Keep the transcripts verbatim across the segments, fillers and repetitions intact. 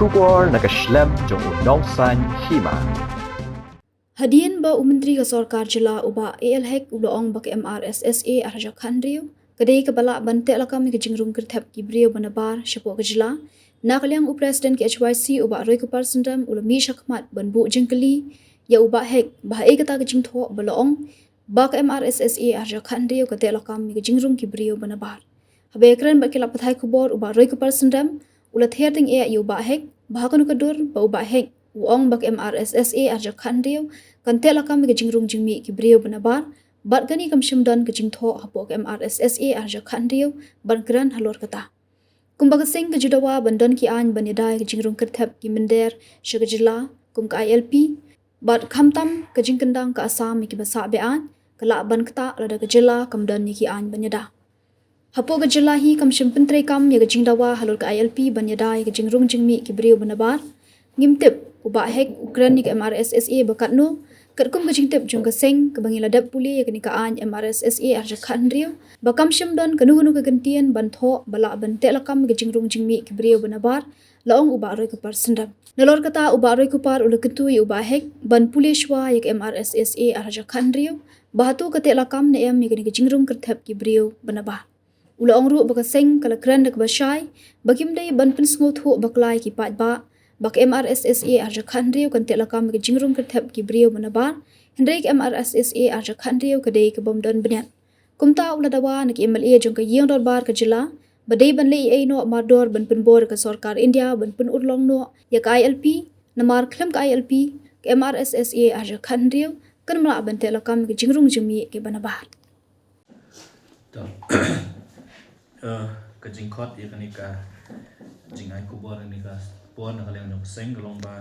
Khubor na ka shlem jong u Nongsaiñ Hima. Hadien ba u Myntri ka Sorkar Jylla u Bah A L Hek u la ong ba ka M R S S A ar hajar khathynriew ka dei kaba lah ban teh lakam ïa ka jingrung kyrthep ki briew ba nabar shapoh ka jylla, na ka liang u President ka H Y C u Bah Roykupar Syndrem u la mih shakhmat ban buh jingkylli ïa u Bah Hek ba haei kata ka jingthoh ba la ong ba ka M R S S A ar hajar khathynriew ka teh lakam ïa ka jingrung ki briew ba nabar. Haba ïakren bad ki lad pathai khubor u Bah Roykupar Syndrem u la ther tyngeh ïa u Bah Hek ba ha kano ka dur ba u Bah Hek u ong ba ka M R S S A ar hajar khathynriew kan teh lakam ïa ka jingrung jingmih ki briew ba nabar, bad kane kam shym don ka jingthoh hapoh ka M R S S A ar hajar khathynriew ban kren halor kata. Kumba ka seng ka ju dawa ban don ki aiñ ban ïada ïa ka jingrung kyrthep ki mynder sha ka jylla kum ka I L P, bad khamtam ka jingkyndang ka Assam ïa kiba sah be-aiñ ka lah ban ktah lada ka jylla kam don ïa ki aiñ ban ïada. Hapoh ka jylla hi kam shym pyntreikam ïa ka jingdawa halor ka I L P ban ïada ïa ka jingrung jingmih ki briew ba nabar. Ngim tip u Bah Hek u kren ïa ka M R S S A ba katno. Katkum ka jingtip jong ka seng kaba ngi la dep pule ïa kane ka aiñ M R S S A ar hajar khathynriew ba kam shym don kano kano ka kyntien ban thoh ba lah ban teh lakam ïa ka jingrung jingmih ki briew ba nabar, la ong u Bah Roykupar Syndrem. Nalor kata u Bah Roykupar u la kyntu ïa u Bah Hek ban pule shuwa ïa ka M R S S A ar hajar khathynriew ba hato ka teh lakam ne em ïa kane ka jingrung kyrthep ki briew ba nabar. U la ong ruh ba ka seng ka la kren da kaba shai ba kim dei ban pynsngewthuh bakla ïa ki paidbah ba ka M R S S A ar hajar khathynriew kan teh lakam ïa ka jingrung kyrthep ki briew ba nabar, hynrei ka M R S S A ar hajar khathynriew ka dei kabym don bniat. Kumta u la dawa na ki M L A jong ka ïing dorbar ka jylla ba dei ban leh ei ei noh mardor ban pynbor ïa ka sorkar India ban pynurlong noh ïa ka I L P, namar khlem ka I L P ka M R S S A ar hajar khathynriew kan ym lah ban teh lakam ïa ka jingrung jingmih ki ba nabar. To. Eh, ka jingkhot ïa kane ka jingai khubor ïa kane ka por na ka liang jong ka seng ka long ba,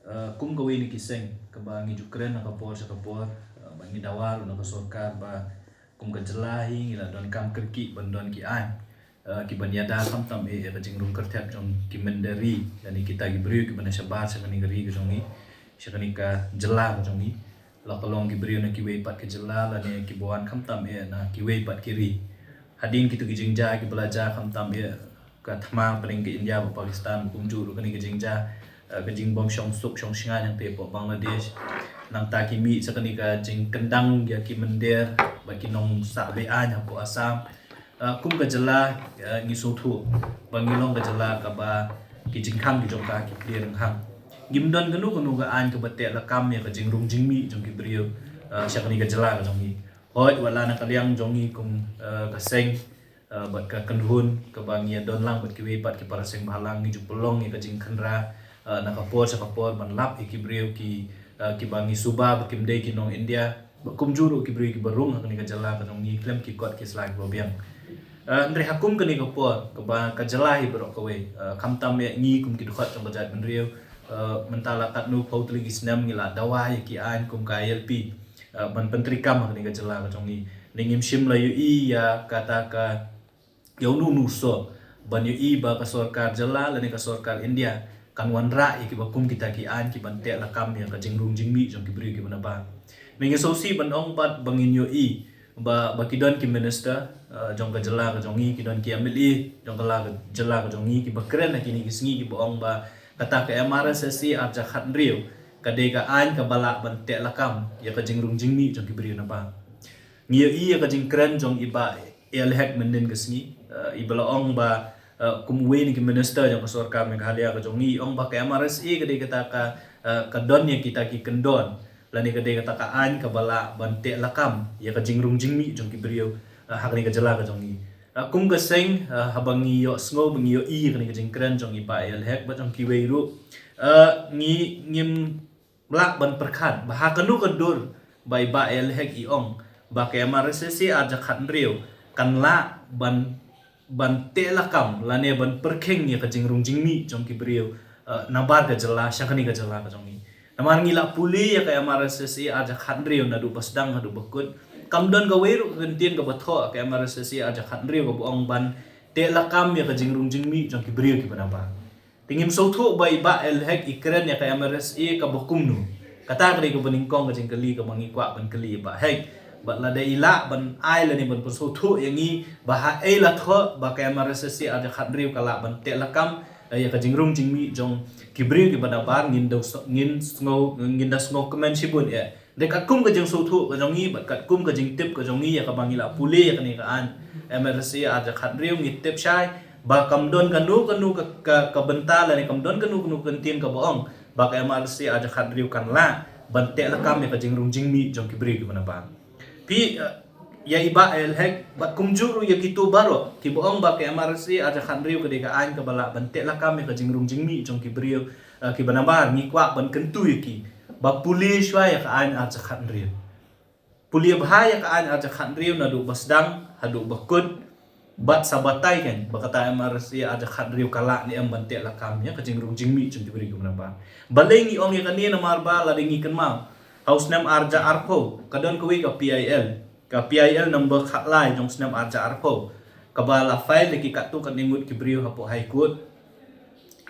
eh, kum kawei na ki seng kaba ngi ju kren na ka por sha ka por, eh, ba ngi dawa ruh na ka sorkar ba kum ka jylla hi ngi la donkam kyrkieh ban don ki aiñ, eh, ki ban ïada khamtam eh ïa ka jingrung kyrthep jong ki mynder ri, lane kita ki briew kiba na shabar sha kane ka ri ka jong ngi, sha kane ka jylla ka jong ngi. La ka long ki briew na kiwei pat ki jylla lane kiba wan khamtam eh na kiwei pat ki ri. Hadien kito ki jingjia kiba la jia khamtam eh ka thma pdeng ka India bad Pakistan, kumjuh ruh kane ka jingjia, eh, ka jingbym shong suk shong shngaiñ hangtei hapoh Bangladesh. Nangta ki mih sa kane ka jingkyndang ïa ki mynder bad ki nongsah be-aiñ hapoh Assam. Ah, kum ka jylla, ah, ngi sngewthuh ba ngi long ka jylla kaba ki jingkhang ki jong ka ki plie rynghang. Ngim don kano kano ka aiñ kaba teh lakam ïa ka jingrung jingmih jong ki briew, ah, sha kane ka jylla ka jong ngi. Hooid, wat la na ka liang jong ngi kum, ah, ka seng, ah, bad ka kynhun kaba ngi ïa don lang bad kiwei pat ki para seng bhalang, ngi ju pynlong ïa ka jingkhynra, ah, na ka por sha ka por ban lap ïa ki briew ki, ah, kiba ngi suba ba kim dei ki nong India. Ba kumjuh ruh ki briew kiba rung ha kane ka jylla ka jong ngi khlem ki kot ki sla kiba biang. Eh, hynrei ha kum kane ka por kaba ka jylla hi baroh kawei, eh, khamtam eh ngi kum ki dkhot jong ka jaitbynriew, eh, mynta la katno phew tylli ki snem ngi la dawa ïa ki aiñ kum ka I L P, eh, ban pyntreikam ha kane ka jylla ka jong ngi. Ne ngim shym la ïohi ïa kata ka ïa uno uno u soh ban ïohi ba ka sorkar jylla lane ka sorkar India kan wanrah ïa kiba kum kita ki aiñ ki ban teh lakam ïa ka jingrung jingmih jong ki briew kiba nabar. Me ngi sngewsih ban ong pat ba ngin ïohi ba, ba ki don ki minister, eh, jong ka jylla ka jong ngi, ki don ki M L A jong ka la ka jylla ka jong ngi kiba kren ha kine ki sngi kiba ong ba kata ka M R S S A ar hajar khathynriew ka dei ka aiñ kaba lah ban teh lakam ïa ka jingrung jingmih jong ki briew nabar. Ngi ïohi ïa ka jingkren jong i Bah A L Hek mynnin ka sngi, eh, iba la ong ba, eh, kum uwei na ki minister jong ka sorkar Meghalaya ka jong ngi, ong ba ka M R S A ka dei kata ka, eh, ka don ïa kita ki kyndon lane ka dei kata ka aiñ kaba lah ban teh lakam ïa ka jingrung jingmih jong ki briew, eh, ha kane ka jylla ka jong ngi. Eh, kum ka seng, eh, haba ngi ïohsngew ba ngi ïohi ïa kane ka jingkren jong i Bah A L Hek bad jong kiwei ruh, eh, ngi ngim lah ban pyrkhat ba ha kano ka dur ba i Bah A L Hek i ong ba ka M R S S A ar hajar khathynriew kan lah ban, ban teh lakam lane ban pyrkhing ïa ka jingrung jingmih jong ki briew, eh, nabar ka jylla sha kane ka jylla ka jong ngi. Namar ngi la pule ïa ka M R S S A ar hajar khathynriew naduh ba sdang haduh ba kut, kam don kawei ruh ka kyntien kaba thoh ka M R S S A ar hajar khathynriew kaba ong ban teh lakam ïa ka jingrung jingmih jong ki briew kiba nabar. Te ngim sngewthuh ba i Bah A L Hek i kren ïa ka M R S S A kaba kumno. Kata ka dei kaba nyngkong ka jingkylli kaba ngi kwah ban kylli i Bah Hek. Bad lada i lah ban ai lane ban pynsngewthuh ïa ngi ba haei la thoh ba ka M R S S A ar hajar khathynriew ka lah ban teh lakam eh, ïa ka jingrung jingmih jong ki briew kiba nabar, ngin da sngew, ngin da sngew kmen shibun ïa. Dei katkum ka jingsngewthuh ka jong ngi bad katkum ka jingtip ka jong ngi ïa kaba ngi la pule ïa kane ka aiñ M R S A ar hajar khathynriew, ngi tip shai ba kam don kano kano ka, ka, ka bynta lane kam don kano kano ka ktien kaba ong ba ka M R S A ar hajar khathynriew kan lah ban teh lakam ïa ka jingrung jingmih jong ki briew kiba nabar. Phi, eh, ïa i Bah L Hek bad kumjuh ruh ïa kito baroh kiba ong ba ka M R S A ar hajar khathynriew ka dei ka aiñ kaba lah ban teh lakam ïa ka jingrung jingmih jong ki briew, eh, kiba nabar, ngi kwah ban kyntu ïa ki ba pule shuwa ïa ka aiñ ar hajar khathynriew. Pule bha ïa ka aiñ ar hajar khathynriew naduh ba sdang haduh ba kut, bad sa batai kan ba kata M R S A ar hajar khathynriew ka lah ne em ban teh lakam ïa ka jingrung jingmih jong ki briew kiba nabar. Balei ngi ong ïa kane? Namar ba lada ngi kynmaw, ha u snem ar hajar arphew ka don kawei ka P I L, ka P I L number khatlai jong u snem ar hajar arphew, kaba la file da ki katto katne ngut ki briew hapoh High Court.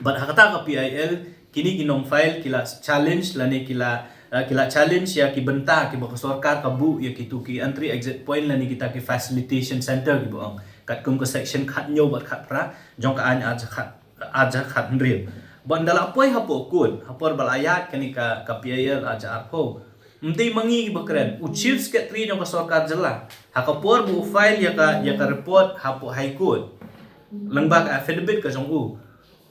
Bad ha kata ka P I L kine ki nongfile ki la challenge lane ki la, eh, ki la challenge ïa ki bynta kiba ka sorkar ka buh ïa kito ki entry exit point lane kita ki facilitation center kiba ong katkum ka section khathynñiew bad khatphra jong ka aiñ ar hajar khat, ar hajar khathynriew. Bad ynda la poi hapoh court, ha por ba la ïaid kane ka, ka P I L ar hajar arphew, ym dei ma ngi kiba kren, u Chief Secretary jong ka sorkar jylla, ha ka por ba u file ïa ka, ïa ka report hapoh High Court lyngba ka affidavit ka jong u,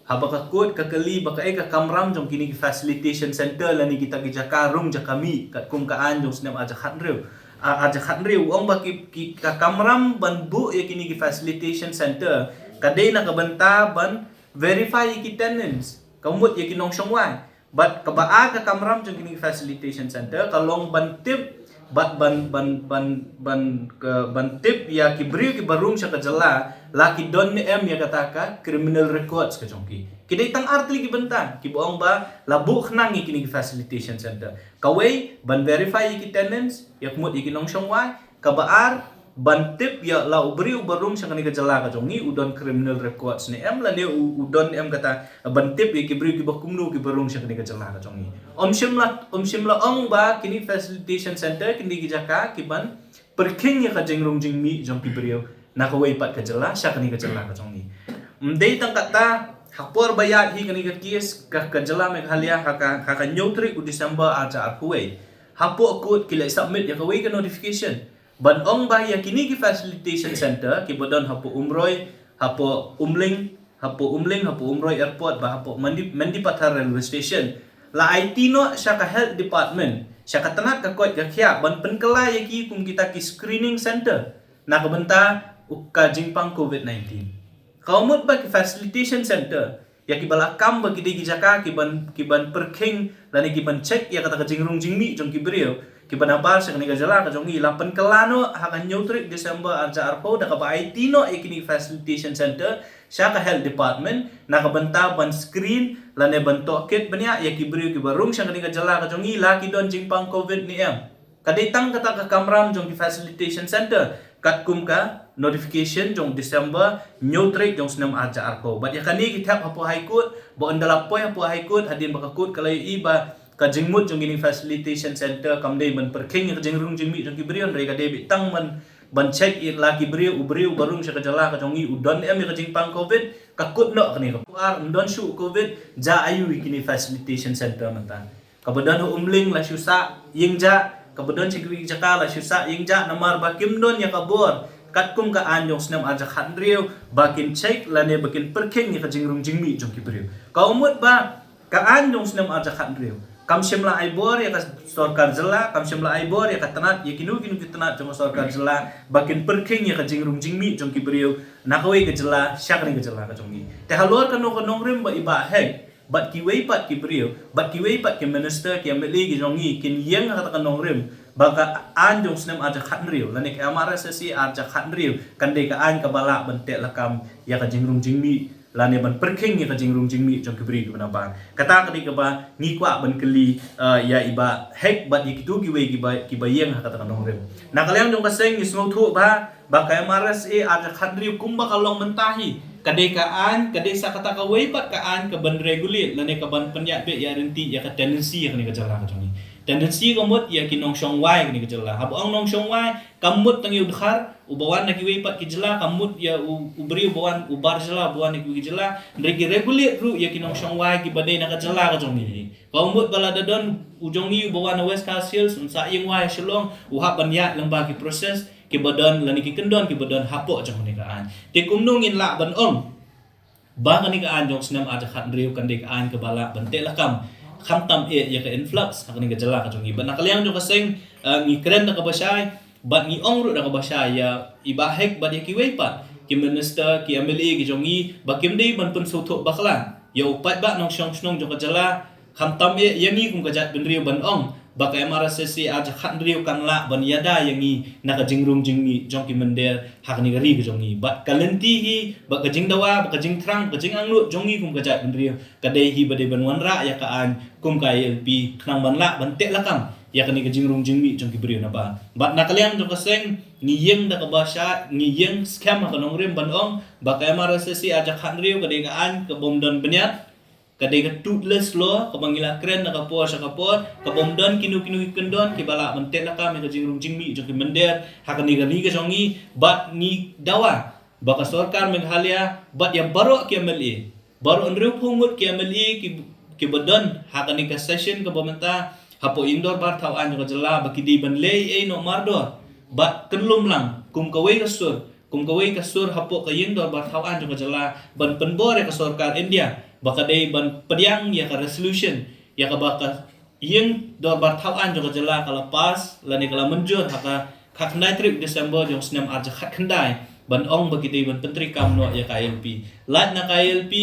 haba ka court ka kylli ba kaei ka kamram jong kine ki facilitation center lane kita ki jaka rung jaka mih katkum ka aiñ jong u snem ar hajar khathynriew, a, ar hajar khathynriew, u ong ba ki, ki, ka kamram ban buh ïa kine ki facilitation center ka dei na ka bynta ban verify ïa ki tenants, ka mut ïa ki nongshong wai. Bad kaba ar ka kamram jong kine ki facilitation center ka long ban tip bad ban, ban, ban, ban, ka, ban tip ïa ki briew kiba rung sha ka jylla la ki don ne em ïa kata ka criminal records ka jong ki. Ki dei tang ar tylli ki bynta kiba ong ba la buh khnang ïa kine ki facilitation center. Kawei, ban verify ïa ki tenants, ïa ka mut ïa ki nongshong wai. Kaba ar, ban tip ïa la u briew ba rung sha kane ka jylla ka jong ngi u don criminal records ne em lane u, u don em kata, ban tip ïa ki briew kiba kumno kiba rung sha kane ka jylla ka jong ngi. Ym shym la, ym shym la ong ba kine facilitation center kin dei ki jaka kiban pyrkhing ïa ka jingrung jingmih jong ki briew na kawei pat ka jylla sha kane ka jylla ka jong ngi. Ym dei tang kata, ha por ba ïaid hi kane ka case ka, ka jylla Meghalaya ha ka, ha ka hynñiew tarik u December ar hajar arphew wei, hapoh court ki la submit ïa kawei ka notification ban ong ba ïa kine ki facilitation center kiba don hapoh Umroi, hapoh Umling, hapoh Umling, hapoh Umroi Airport bad hapoh Mendi-, Mendipathar Railway Station la aiti noh sha ka Health Department, sha ka tnat ka koit ka khiah ban pynkylla ïa ki kum kita ki screening center na ka bynta u ka jingpang covid nineteen. Ka mut ba ki facilitation center ïa kiba la kam ba ki dei ki jaka kiban, kiban pyrkhing lane kiban check ïa kata ka jingrung jingmih jong ki briew kiba nabar sha kane ka jylla ka jong ngi la pynkylla noh ha ka hynñiew tarik December ar hajar arphew da kaba aiti noh ïa kine facilitation center sha ka Health Department na ka bynta ban screen lane ban tohkit bniah ïa ki briew kiba rung sha kane ka jylla ka jong ngi la ki don jingpang covid ne em. Ka dei tang kata ka kamram jong ki facilitation center katkum ka notification jong December hynñiew tarik jong u snem ar hajar arphew. Bad ïa kane ki thep hapoh High Court, ba ynda la poi hapoh High Court hadien ba ka court ka la ïohi ba ka jingmut jong kine facilitation center kam dei ban pyrkhing ïa ka jingrung jingmih jong ki briew, hynrei ka dei beit tang ban, ban check ïa la ki briew, u briew ba rung sha ka jylla ka jong ngi u don em ïa ka jingpang covid. Ka kut noh kane ka por, ym don shuh covid, jia aiu ïa kine facilitation center mynta. Kaba don ha Umling la shu sah ïing jah, kaba don sha kiwei ki jaka la shu sah ïing jah namar ba kim don ïa ka bor katkum ka aiñ jong u snem ar hajar khathynriew ba kin check lane ba kin pyrkhing ïa ka jingrung jingmih jong ki briew. Ka mut ba ka aiñ jong u snem ar hajar khathynriew kam shym la ai bor ïa ka sorkar jylla, kam shym la ai bor ïa ka tnat, ïa kino kino ki tnat jong ka sorkar jylla ba kin pyrkhing ïa ka jingrung jingmih jong ki briew na kawei ka jylla sha kane ka jylla ka jong ngi. Te halor kano ka nongrim ba i Bah Hek bad kiwei pat ki briew, bad kiwei pat ki minister, ki M L A ki jong ngi kin ïeng ha kata ka nongrim ba ka aiñ jong u snem ar hajar khathynriew lane ka M R S S A ar hajar khathynriew kan dei ka aiñ kaba lah ban teh lakam ïa ka jingrung jingmih lane ban pyrkhing ïa ka jingrung jingmih jong ki briew kiba nabar. Kata ka dei kaba ngi kwah ban kylli, eh, ïa i Bah Hek bad ïa kito kiwei kiba, kiba ïeng ha kata ka nongrim. Na ka liang jong ka seng ngi sngewthuh ba ba ka M R S A ar hajar khathynriew kumba ka long mynta hi ka dei ka aiñ, ka dei sa kata kawei pat ka aiñ kaban regulate lane kaban pynïaid beit ïaryntih ïa ka tenancy ha kane ka jylla ka jong ngi. Tendency ka mut ïa ki nongshong wai kane ka jylla. Haba ong nongshong wai, kam mut tang ïa u dkhar uba wan na kiwei pat ki jylla, kam mut ïa u, u briew uba wan, u bar jylla uba wan na kiwei ki jylla. Hynrei ki regulate ruh ïa ki nongshong wai kiba dei na ka jylla ka jong ngi. Ka mut ba lada don u jong ngi uba wan na West Khasi Hills, un sa ïeng wai Shillong, u hap ban ïaid lyngba ki process kiba don lane ki kyndon kiba don hapoh jong kane ka aiñ. Te kumno ngin lah ban ong ba kane ka aiñ jong snem ar hajar khathynriew kan dei ka aiñ kaba lah ban teh lakam, khamtam eh ïa ka influx ha kane ka jylla ka jong ngi. Bad na ka liang jong ka seng, eh, ngi kren da kaba shai, bad ngi ong ruh da kaba shai ïa i Bah Hek bad ïa kiwei pat ki minister, ki M L A ki jong ngi, ba kim dei ban pynsngewthuh bakla ïa u paidbah nongshong shnong jong ka jylla, khamtam eh ïa ngi kum ka jaitbynriew ban ong ba ka M R S S A ar hajar khathynriew kan lah ban ïada ïa ngi na ka jingrung jingmih jong ki mynder ha kane ka ri ka jong ngi. Bad ka lynti hi, bad ka jingdawa, bad ka jingthrang, bad ka jingangnud jong ngi kum ka jaitbynriew, ka dei hi ba dei ban wanrah ïa ka aiñ kum ka I L P khnang ban lah ban teh lakam ïa kane ka jingrung jingmih jong ki briew naba. Bad na ka liang jong ka seng, ngi ïeng da kaba shai, ngi ïeng skhem ha ka nongrim ban ong ba ka M R S S A ar hajar khathynriew ka dei ka aiñ kabym don bniat, ka dei ka toothless law, kaba ngi la kren na ka por sha ka por, kabym don kino kino ki kyndon kiba lah ban teh lakam ïa ka jingrung jingmih jong ki mynder ha kane ka ri ka jong ngi. Bad ngi dawa ba ka sorkar Meghalaya bad ïa baroh ki M L A, baroh hynriewphew ngut ki M L A ki, kiba don ha kane ka session kaba mynta hapoh ïing dorbar thaw aiñ jong ka jylla, ba ki dei ban leh ei noh mardor bad kyllum lang kum kawei ka sur, kum kawei ka sur hapoh ka ïing dorbar thaw aiñ jong ka jylla, ban pynbor ïa ka sorkar India ba ka dei ban pdiang ïa ka resolution ïa kaba ka ïing dorbar thaw aiñ jong ka jylla ka la pass lane ka la mynjur ha ka khatkhyndai tarik December jong snem ar hajar khatkhyndai, ban ong ba ki dei ban pyntreikam noh ïa ka I L P. Lait na ka I L P,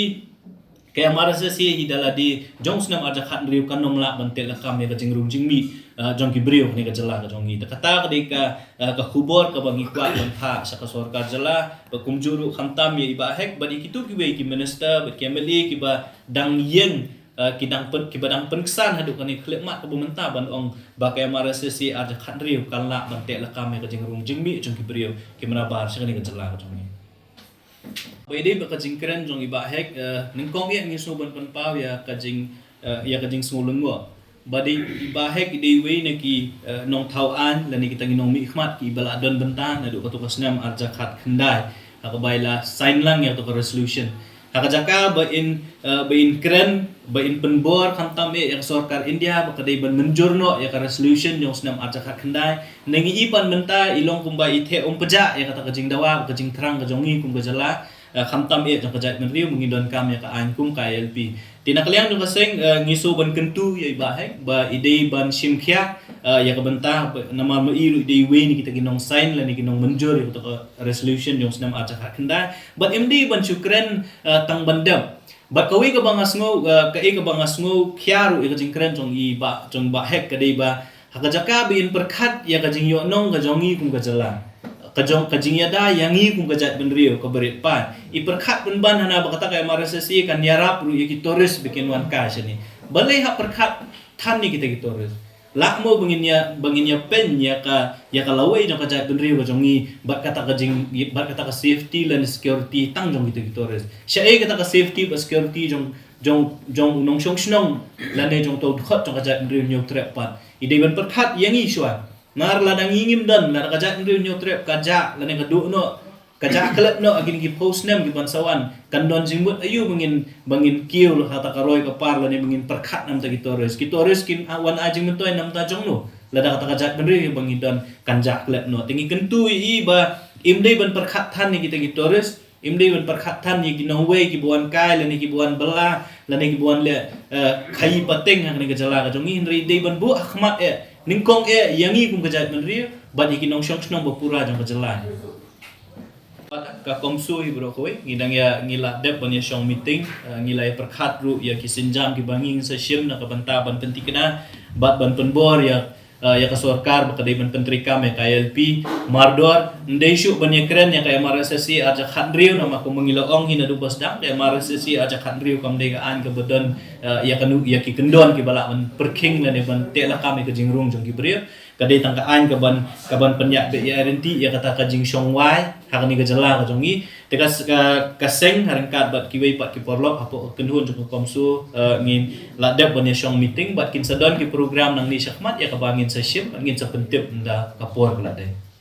ka M R S S A hi da lade jong snem ar hajar khathynriew kan ym lah ban teh lakam ïa ka jingrung jingmih, eh, jong ki briew kane ka jylla ka jong ngi. Te kata ka dei ka, eh, ka khubor kaba ngi kwah ban phah sha ka sorkar jylla, bad kumjuh ruh khamtam ïa i Bah Hek bad ïa kito kiwei ki minister bad ki M L A kiba dang ïeng, eh, ki dang pyn, kiba dang pynksan haduh kane ka khyllipmat kaba mynta ban ong ba ka M R S S A ar hajar khathynriew kan lah ban teh lakam ïa ka jingrung jingmih jong ki briew kiba nabar sha kane ka jylla ka jong ngi. Ba i dei ba ka jingkren jong i Bah Hek, eh, nyngkong eh ngi sngew ban pynpaw ïa ka jing, eh, ïa ka jingsngew lyngngoh. Ba dei i Bah Hek i dei iwei na ki, eh, nongthaw aiñ lane kita ki nongmihkhmat kiba la don bynta naduh kato ka snem ar hajar khatkhyndai, ha kaba i la sign lang ïa kato ka resolution. Ha ka jaka ba in, eh, ba in kren, ba in pynbor khamtam eh ïa ka sorkar India ba ka dei ban mynjur noh ïa ka resolution jong snem ar hajar khatkhyndai, na ngi i pat mynta i long kumba i theh umpjah ïa kata ka jingdawa, ka jingthrang ka jong ngi kum ka jylla, eh, khamtam eh jong ka jaitbynriew ba ngi donkam ïa ka aiñ kum ka I L P. Te na ka liang jong ka seng, eh, ngi sngew ban kyntu ïa i Bah Hek ba i dei ban shim khia, eh, ïa ka bynta ba, namar ma i ruh i dei iwei na kita ki nong sign lane ki nong mynjur ïa kata ka resolution jong snem ar hajar khatkhyndai. Bad im dei ban shu kren, eh, tang ban dep. Bad kawei kaba nga sngew, eh, kaei kaba nga sngew khia ruh ïa ka jingkren jong i Bah, jong Bah Hek ka dei ba ha ka jaka ba in pyrkhat ïa ka jingïohnong ka jong ngi kum ka jylla, ka jong, ka jingïada ïa ngi kum ka jaitbynriew kaba rit paid, i pyrkhat pynban hana ba kata ka M R S S A kan ïarap ruh ïa ki tourist ba kin wan kai shane. Balei hap pyrkhat than ïa kita ki tourist? Lah mo ba ngin ïa, ba ngin ïa pyn ïa ka, ïa ka lawei jong ka jaitbynriew ka jong ngi bad kata ka jing, bad kata ka safety lane security tang jong kita ki tourist? Shaei kata ka safety bad security jong, jong, jong u nongshong shnong lane jong uto u dkhot jong ka jaitbynriew Hynñiewtrep pat? I dei ban pyrkhat ïa ngi shuwa. Namar lada ngi ngim don, lada ka jaitbynriew Hynñiewtrep ka jah lane ka duh noh, ka jah khlem noh ha kine ki phew snem ki ban sa wan, kan don jingmut aïu ba ngin, ba ngin kiew ha kata ka roi ka par lane ba ngin pyrkhat na bynta ki tourist? Ki tourist kin, ah, wan ai jingmyntoi na bynta jong no lada kata ka jaitbynriew ba ngi don kan jah khlem noh? Te ngi kyntu ïa i ba im dei ban pyrkhat than ïa kita ki tourist, im dei ban pyrkhat than ïa ki nongwei kiba wan kai lane kiba wan bylla lane kiba wan leh, eh, khaïi pateng ha kane ka jylla ka jong ngi, hynrei dei ban buh ha khmat eh, nyngkong eh ïa ngi kum ka jaitbynriew bad ïa ki nongshong shnong ba pura jong ka jylla. Bad ka CoMSO hi baroh kawei, ngi dang ïa, ngi la dep ban ïa shong meeting, eh, ngi la ïa pyrkhat ruh ïa ki sienjam kiba ngi sa shim na ka bynta ban pynthikna bad ban pynbor ïa, eh, ïa ka sorkar ba ka dei ban pyntreikam ïa ka I L P mardor. Ym dei shuh ban ïa kren ïa ka M R S S A ar hajar khathynriew, namar kumba ngi la ong hi naduh ba sdang, ka M R S S A ar hajar khathynriew kam dei ka aiñ kaba don, eh, ïa kano, ïa ki kyndon kiba lah ban pyrkhing lane ban teh lakam ïa ka jingrung jong ki briew. Ka dei tang ka aiñ kaban, kaban pynïaid beit ïa ryntih ïa kata ka jingshong wai, ha kane ka jylla ka jong ngi. Te ka, ka, ka seng ha ryngkat bad kiwei pat ki paralok hapoh ka kynhun jong ka CoMSO, eh, ngin la dep ban ïa shong meeting bad kin sa don ki program nangne shakhmat ïa kaba ngin sa shim bad ngin sa pyntip ynda ka por ka la dei.